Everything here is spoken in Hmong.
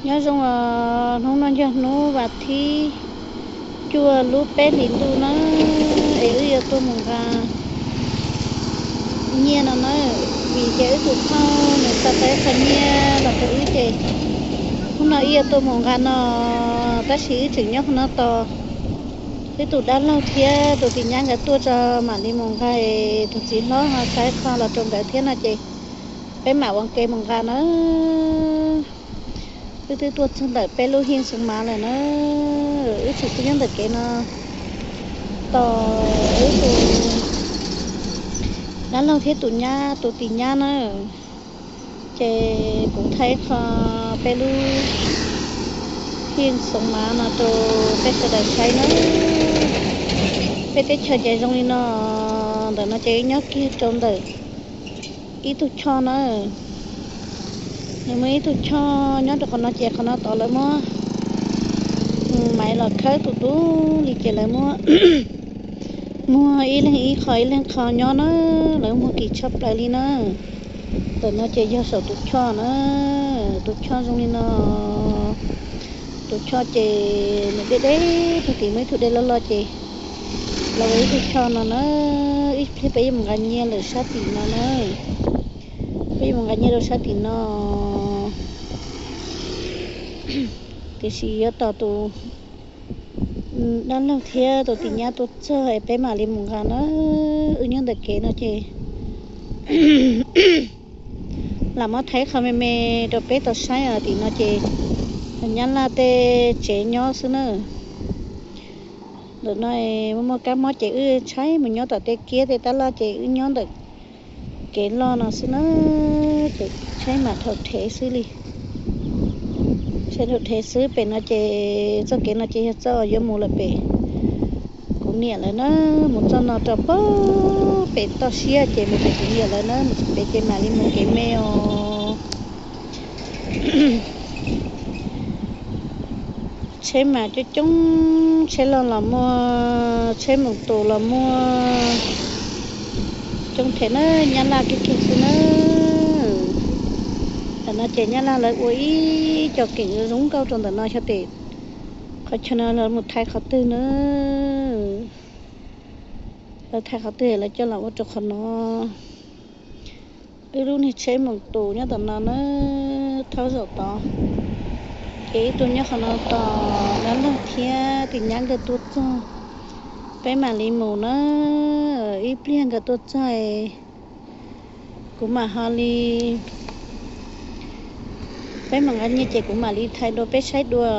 Nyob zoo os, hnub no yog hnub vas thib cuaj lub peb hlis ntuj na, es wb yuav tuaj mus nqa nyiaj no na, vim ces wb tus phauj nws xa tau ib qho nyiaj los rau wb ces hnub no wb yuav tuaj mus nqa no, tab sis wb tseem nyob qhov no tos wb tus dab laug thiab tus tis nyab nkawd tuaj tso mam li mus nqa, tus txiv hlob ho xa ib qho los rau nkawd thiab no ces peb mam ua ke mus nqa na. Wb twb tuaj txog ntawm peb lub hij xoo mav lawm na, wb tseem tuaj nyob ntawm kev no tos wb tus dab laug thiab tus nyab, tus tis nyab na. Ces kuv thaij ib qho peb lub hij xoo mav no rau peb sawv daws saib na. Peb teb chaws ces zoo li no, ntawm no ces wb nyob kiag rau ntawm ib tug choj na. Nws muaj ib tug choj nyob rau qhov no ces qhov no tod lawv muab maiv los khawb tus tub li ces lawv muab muag ib leeg ib qho ib leeg qho nyob na, lawv muag kim tshaj plaws li na. Ntawm no ces yog saum tus choj na, tus choj zoo li no. Tus choj ces nws deb deb puag tim muaj ib tug dej loj loj ces los ua ib tug choj no na. Ib pliag peb yuav mus nqa nyiaj lawm sab tim no na, peb yuav mus nqa nyiaj rau sab tim no. Tiam sis yuav tos tus dab laug thiab tus tis nyab tuaj txog es peb mam li mus nqa na. Wb nyob ntawm kev no ces lam muab thaij qhov me me rau peb tau saib os. Tim no ces nyab laj tej tsev nyob xwb na. Ntawm no muaj muaj kab mob ces wb tshaib mus nyob tom tej kiab tej tab laj ces wb nyob ntawm kev loj no xwb na. Ces tshaib mas dhau rhev xwb li. Tshaib dhau rhev xwb. Pem no ces txoj kev no ces yog txoj yuav mus lawm pem kuv niam lawv na. Mus txoj no rau pem toj siab ces mus pem kuv niam lawv na, mus txog pem ces mam li mus kev me os. Tsheb mas coob coob, tsheb loj los muaj, tsheb mus tus los muaj, coob thiab na. Nyab laj kiag kiag xwb na. Tam no ces nyab laj lawv ua ib co keem zoo nkauj rau ntawm no xyov tes qhov chaw no lawv mus thaij qhov twg na. Lawv thaij qhov twg lawv coj los ua rau qhov no. Wb lub niag tsheb mus tus nyob tom no na, thaub zaum tod. Ces wb tuaj nyob qhov no tos dab laug thiab tus nyab nkawd tuaj txog, peb mam li mus na. Ib pliag nkawd tuaj txog, kuv mam ho li, peb mam nqa nyiaj ces kuv mam li thaij dua peb saib dua.